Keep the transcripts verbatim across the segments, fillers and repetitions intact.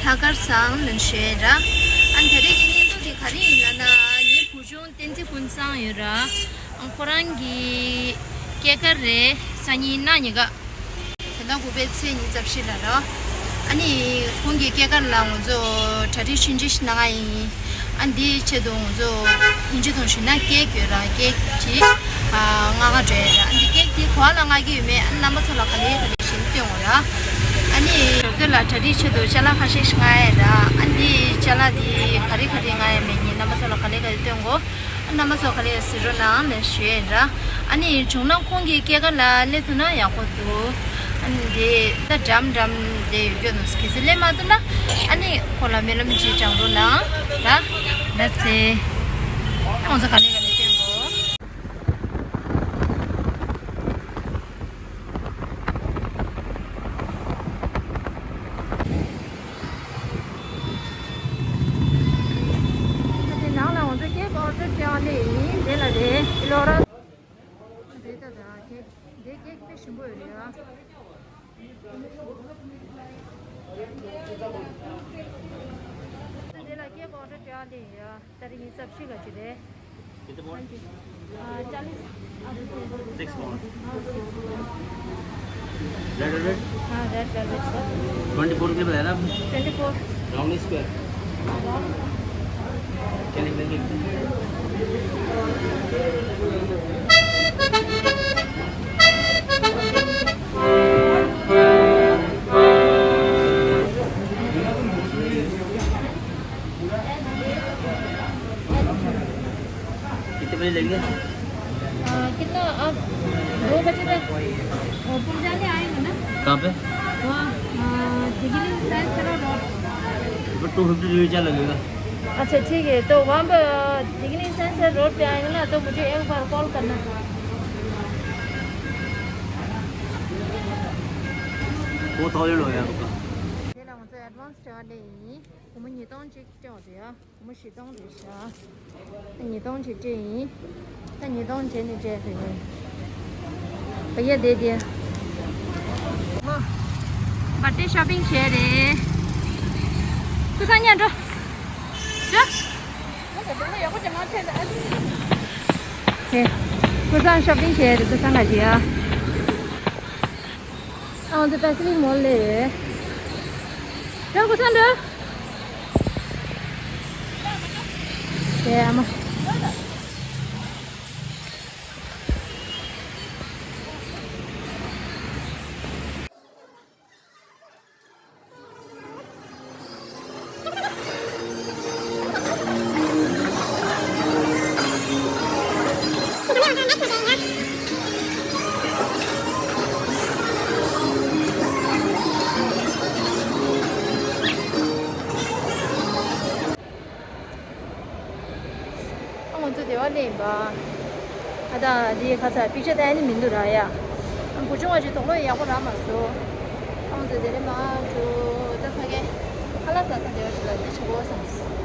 ལྷག་དཀར་བཟང་ལ་ཞུ་ཡས་ར། ཨ་ནི་ད་རེས་ཀྱི་བརྙན་ཐུང་དེ་ག་རེ་ཡིན་ལབ་ན། ངའི་བུ་ཆུང་བསྟན་འཛིན་ཀུན་བཟང་ཡོད་ར། ཨ་ཁོ་རང་གི་སྐྱེས་སྐར་རེད། སང་ཉིན་གནངས་ཉིན་ཀ། ད་ལྟ་དགུ་པའི་ཚེས་ཉི་ཤུ་རྩ་བཞི་ལ་ར། ཨ་ནི་ཁོང་གི་སྐྱེས་སྐར་ལ་ང་ཚོ་གྲ་སྒྲིག་ཆུང་ཆུང་ཞིག་གནང་ཡ་ཡིན། ཨ་འདིའི་ཆེད་དུ་ང་ཚོ་ཡིན་གཅིག་མིན་གཅིག་ན་ཀེག་ཡོད་ར། ཀེག་ཅིག་ཨ་མངགས་ག་འགྲོ་ཡ་ར། ཨ་འདི་ཀེག་དེ་ག་པར་ལ་མངགས་ཀྱི་ཡོད་མེད་ཨ་རྣམ་པ་ཚོ་ལ་ག་ལེ་ག་ལེ་ཞིག་སྟོན་དགོས་ར། ཨ་ནི་ཞོགས་ཚོད་ལ་གྲ་སྒྲིག་ཆེད་དུ་ཅ་ལག་ཁ་ཤས་ཤིག་མངགས་ཡ་ར། ཨ་འདི་ཅ་ལག་དེ་ག་རེ་ག་རེ་མངགས་ཡ་མེད་ངས་རྣམ་པ་ཚོ་ལ་ག་ལེ་ག་ལེ་སྟོན་དགོས། རྣམ་པ་ཚོ་ག་ལེ་གཟིགས་རོགས་གནང་ལབ་ཞུ་ཡ་ཡིན་ར། ཨ་ནི་བྱུང་ན་ཁོང་གི་སྐྱེས་སྐར་ལ་སླེབས་ཐུབ་ན་ཡག་པོ་འདུག་ཨ་ནི་དེ་ད་འགྲམ་འགྲམ་དེ་ཡོད་རྒྱུ་ནོ། གལ་སྲིད་སླེབས་མ་ཐུབ་ན་ཨ་ནི་ཁོང་ལ་སྨོན་ལམ་ཅིག་བགྲང་རོགས་གནང་ར། ལགས་སེ། ཁོང་ཚོ་ག་ལེ་ག་ལེ་སྟོན་གོ། ད་དེ་ནང་ལ་ང་ཚོ་ཀེག་ཨོར་ཌར་བཏང་ནས་ཡིན། དེ་ལ་རེད་ལོ་ར། རེད་ད་ད་ཀེག་དེ་ཀེག་དཔེ་ཞིམ་པོ་ཡོད་རེད་ཨ། དེ་ལ་ཀེག་ཨོར་ཌར་བཏང་ནས་ཡིན་ཨ། ད་རེས་ཉི་ཤུ་རྩ་བཞི་ག་ཅིག་རེད། कितने पाउंड? चालीस। Six pound. Red velvet? हाँ, red velvet, sir. Twenty four के बताया ना आपने? Twenty four. Round square? Round. क्या लिख देंगे? कितने बजे लेंगे? आ, कितना आप दो बजे तक, आ, पहुंचाने आएंगे ना? कहाँ पे? वहाँ, आ, डिग्री साइंस करो रोड। तो टू फिफ्टी रुपये चार्ज लगेगा। अच्छा, ठीक है, तो वहाँ पर डिग्री साइंस रोड पे आएंगे ना, तो मुझे एक बार कॉल करना। फ़ोर थाउजेंड हो गया आपका। ये लो, मुझे एडवांस चार्ज नहीं। སྒོར་མོ་ཉིས་སྟོང་གཅིག་སྤྲད་པ་དེ་ཡ། སྒོར་མོ་བཞི་སྟོང་རེད་ཤག་ཉིས་སྟོང་གཅིག་སྤྲད་ཡིན། ད་ཉིས་སྟོང་བྱས་ནས་སྤྲད་རེད། བ་ཡ་དེ་དེ། བ་ཏི་ཤོ་པིང་བྱས་རེད། ཀུ་སང་ཉན་འགྲོ། འགྲོ། དེ། ཀུ་སང་ཤོ་པིང་བྱས་རེད། ཀུ་སང་ག་ཅི་ཡ། ཨ་ང་ཚོ་པེ་སི་ཕིག་མོལ་ལ་རེད། འགྲོ་ཀུ་སང་འགྲོ། དེ་ཨ་མ། ཨ་ང་ཚོ་དེ་བ་ལེན་པ། ཨ་ད་དེ་ཁ་ཚ་པིག་ཅར་ད་ནི་མི་འདུག་ར་ཡ། ཨ་བུ་ཆུང་བ་ཅིག་དོགས་པ་ཡག་པོ་རག་མ་སོང་། ཨ་ང་ཚོ་དེ་རེད་མ་འགྲོ། ད་ཕ་གི་ཁ་ལག་ཟ་ས་དེ་བ་ཅིག་ལ་དེ་བྱེད་དགོས་བསམ་སོང་།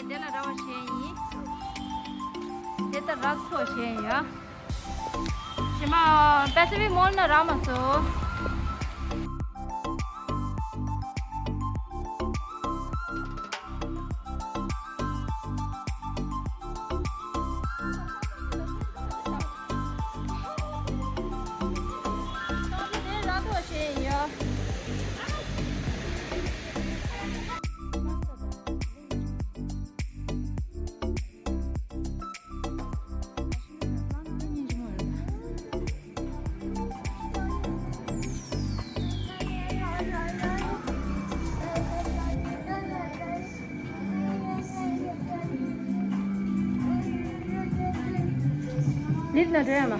དེ་ལ་ར་བ་བྱས་ཡིན། དེ་ལྟར་རག་ཚོ་བྱས་ཡིན། ཞི་མ་པེ་སི་ཕིག་མོལ་ན་རག་མ་སོང་། ལིབ་ན་འགྲོ་ཡ་མ།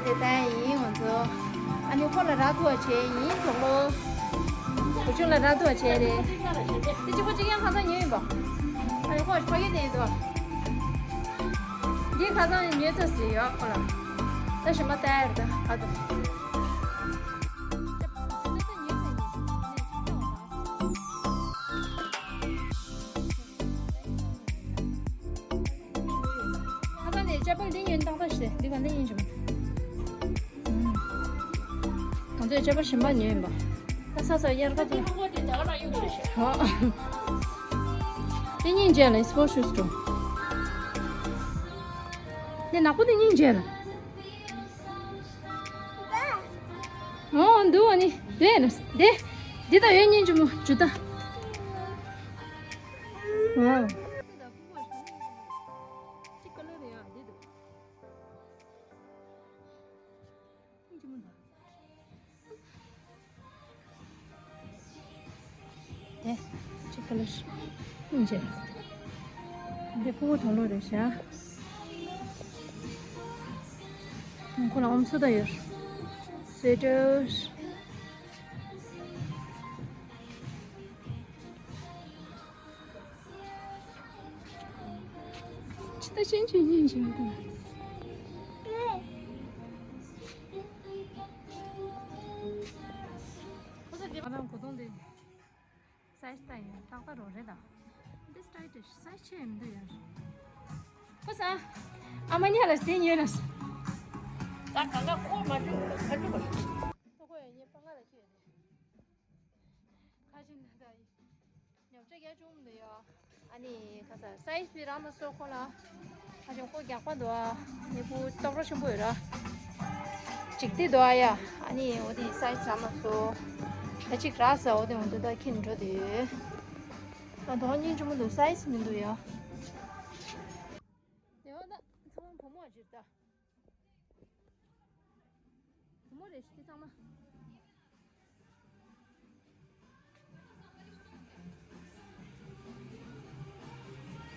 དེ་ལྟར་ཡིན་ང་ཚོ། ཨ་ནི་ཁོ་ལ་རག་ཐུབ་པ་བྱས་ཡིན་གྲོགས་པོ། བུ་ཆུང་ལ་རག་ཐུབ་པ་བྱས་རེད། དེ་གཅིག་པོ་གཅིག་རྐྱང་ཁ་སང་ཉོས་ཡིན་པ། ཨ་ནི་ཁོ་ཕ་གི་དེ་ཡིན་འདུག་འདི་ཁ་སང་ཉོས་ཚར་ཟིན་ཡོད་ཁོ་ལ། ད་གཞན་པ་ལྟ་ཡ་རེད་ད་ཨ་ད། ཁ་སང་ནས་ཅ་པལ་འདི་ཉོས་ཏག་ཏག་ཞིག་འདི་ག་འདི་ཉིན་བྱུང་། ང་ཚོས་ཅ་པལ་གཞན་པ་ཉོས་ཡིན་པ། ད་ས་ས་དབྱར་ཁ་དེ། ཧོ། འདི་གཉིས་མཇལ་ལ་སི་པོར་ཤུ་སི་འགྲོ། འདི་ནག་པོ་འདི་གཉིས་མཇལ་ལ། ཨོ་འདུག་ཨ་ནི་འདི་ན་འདི། འདི་ད་ཡོད་ཉིན་གཅིག་མོ་ཇུ་ད། ཨོ། དེ་ཅི་ཀ་ལར་ཨིན་ཇི། འདི་ཕུ་བོ་དང་ལོ་རེད་ཤག་ཁོ་ལ་ཨོམ་སུ་ད་ཡོད། སུ་ཝེ་ཊར། ཅི་ད་ཅན་ཅན་ཡིན་ཅིང་དང་། ཁོ་ཚོ་དེ་ང་དང་གོ་དོང་དེ། སའི་ཛི་ད་ཡིན་ཏག་ཏག་རོ་རེད་ད། འདི་སི་ཊའི་ཊི་སའི་ཛི་ཆེ་མི་འདུག་ཡ། ཁོ་ས། ཨ་མ་ཉ་ལ་སྟེ་ཉོས་ན། ད་གང་ག་ཁོ་མ་འཇུག་ཁ་འཇུག་ཁོ་ཡ་ཉེ་པ་ང་ལ་ཁྱོད་ཁ་ཅིག་ན་ད་ཡིན། ཉོ་ཆ་རྒྱ་ཆུང་མི་འདུག་ཡ། ཨ་ནི་ཁ་ས་སའི་ཛི་པི་ར་མ་སོ་ཁོ་ལ། ཨ་ཅང་ཁོ་རྒྱག་པ་འདུག་ཨ། ནི་བུ་སྟོབས་ར་ཆེན་པོ་ཡོད་ར། ཅིག་ཏི་འདུག་ཨ་ཡ། ཨ་ནི་འོ་དེ་སའི་ཛི་ར་མ་སོ། ད་ཅིག་ར་ས་འོ་དེ་འོ་དེ་ད་ཁྱིན་འགྲོ་དེ་ཡོད། ཨ་དོ་སྙིང་རྗེ་མོ་འདུག་སའི་ཛི་མི་འདུག་ཡ། དེ་བ་ད་ཚང་མ་བུ་མོ་ཅིག་ད། བུ་མོ་རེད་ཤི་ཚང་མ།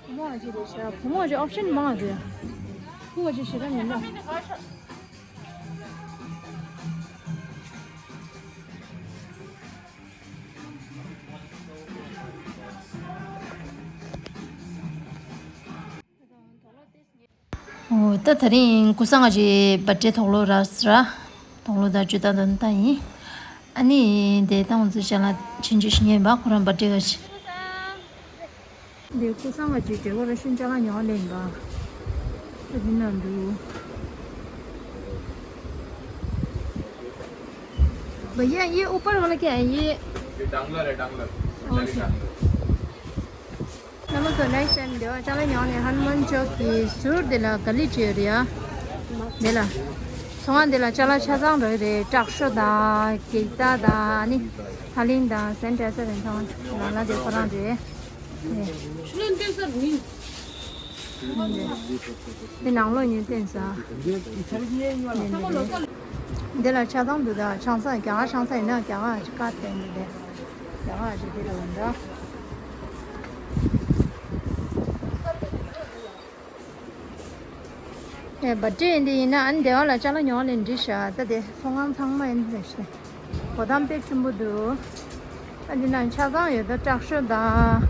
བུ་མོ་ཅི་རེད་ཤག་བུ་མོ་ཅི་ཨོབ་ཤན་མང་རེད། ཁུ་བ་ཅི་ཞེ་དྲག་མིན་ན། ཨོ་ད་དེ་རིང་ཀུ་སང་ང་ཅི་བར་ཐི་ཌེ་དུག་ལོག་རག་ར། དུག་ལོག་དང་ཇུ་ཏ་དང་ད་ཡིན། ཨ་ནི་དེ་ད་ང་ཚོ་ཅ་ལག་ཆུང་ཆུང་ཞིག་ཉོས་པ་ཁོ་རང་བར་ཐི་ཌེ་ག་ཞིག་དེ་ཀུ་སང་ང་ཅི་ཌེ་ཀོ་རེ་ཤན་ཅ་ལག་ཉོ་ལེན་པ། ད་འདི་ན་འདུག भैया, ये ऊपर वाला क्या है? ये ये डांगलर है, डांगलर। ओके। नमस्ते, नेक्स्ट टाइम देवा चला न्योने हनुमान चौक की सुर दिला गली चेरिया दिला। सोंगा दिला चला छाजांग रे रे ट्रक शो दा केता दा नी हलिंग दा सेंटर से रेंग सोंगा लाला दे परांग रे। ནི་ནང་ལོགས་ཉིན་བསྟན་ས། འདི་ལ་ཆ་ཚང་འདུག་ད་ཆང་ས་རྒྱ་གར་ཆང་ས་ཡིན་ན་རྒྱ་གར་ཅིག་བཀའ་བསྟན་འདི་ལས་རྒྱ་གར་ཅིག་འདི་ལ་འོང་ད། ཨེ་བ་ཏྲི་འདི་ཡིན་ན་ཨ་ནི་སྡེ་བ་ལ་ཅ་ལག་ཉོ་ལེན་འདི་ཤ་ད་དེ་ཚོང་ཁང་ཚང་མ་ཡིན་རེད་ཤ། གོ་ཐང་དཔེ་ཆེན་པོ་འདུག་ཨ་འདི་ན་ཆ་ཚང་ཡོད་ད་ཀྲག་ཤོད་དང་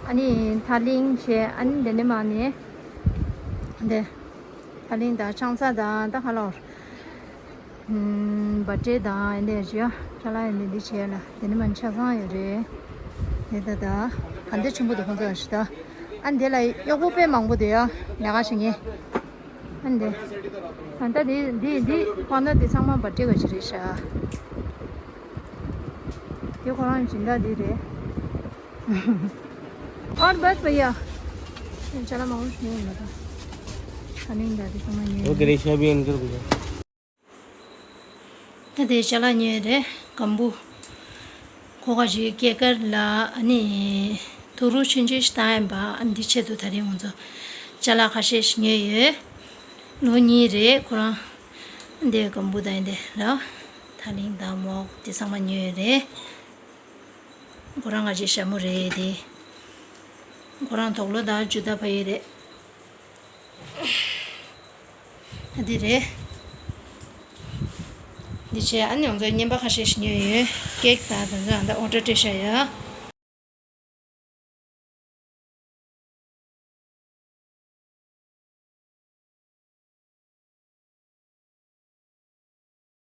ཨ་ནི་ཐ་ལིང་བྱས་ཨ་ནི་འདི་ནི་མ་ནི་འདི་ཐ་ལིང་དང་ཆང་ས་དང་ད་ཧ་ལོར། བ་ཏྲེ་དང་ཨེ་འདྲས་ཞུ་ཁྲ་ལ་ཨེ་འདྲས་འདི་བྱས་ལ་དེ་ནི་མ་ཆ་ཚང་ཡོད་རེད། དེ་ད་ད་ག་འདྲ་ཆེན་པོ་འདུག་ཁོང་ཚོ་ཞུ་ད། ཨ་འདི་ལ་གཡོག་པོ་དཔེ་མང་པོ་འདུག་ཡ་ལས་ཀ་བྱེད་མཁན། ཨ་འདི་ད་ད་འདི་འདི་འདི་ཁོང་ཚོ་འདི་ཚང་མ་བ་ཏྲེ་ག་ཞིག་རེད་ཤག་དེ་ཁོ་རང་སྦྱིན་བདག་འདི་རེད། और बस भैया ཅ་ལག་མང་པོ་ཞིག་ཉོས་ཡོད་ད། ཁ་ལིང་ད་དེ་ཚང་མ་ཉོས་ཡོད། ओके रेशा भी इनकर कुछ ད་དེ་ཅ་ལག་ཉོས་རེད་སྒམ་པོ། ཁོ་ག་ཞིག་སྐྱེས་སྐར་ལ་ཨ་ནི་ཐུག་རུ་ཆུན་ཆུན་ཞིག་བཏང་ཡིན་པ་ཨ་ནི་འདི་ཆེད་དུ་ད་རིང་ང་ཚོ་ཅ་ལག་ཁ་ཤས་ཤིག་ཉོས་ཡོད། ལོ་གཉིས་རེད་ཁོ་རང་། འདི་སྒམ་པོ་དང་ཡིན་དེ་ར། ཐ་ལིང་དང་མོག་དེ་ཚང་མ་ཉོས་ཡོད་རེད། ཁོ་རང་ང་ཅི་ཞྭ་མོ་རེད་དེ། ཁོ་རང་དོག་ལོ་དང་ཇུ་ད་ཕ་ཡི་རེད། ཨ་དེ་རེད། འདི་བྱས་ཨ་ནི་ང་ཚོ་རྔན་པ་ཁ་ཤས་ཤིག་ཉོས་ཡོད། ཀེག་དང་དེ་ཚོ་ཨ་ད་ཨོ་ཌར་སྤྲད་བཞག་ཡོད།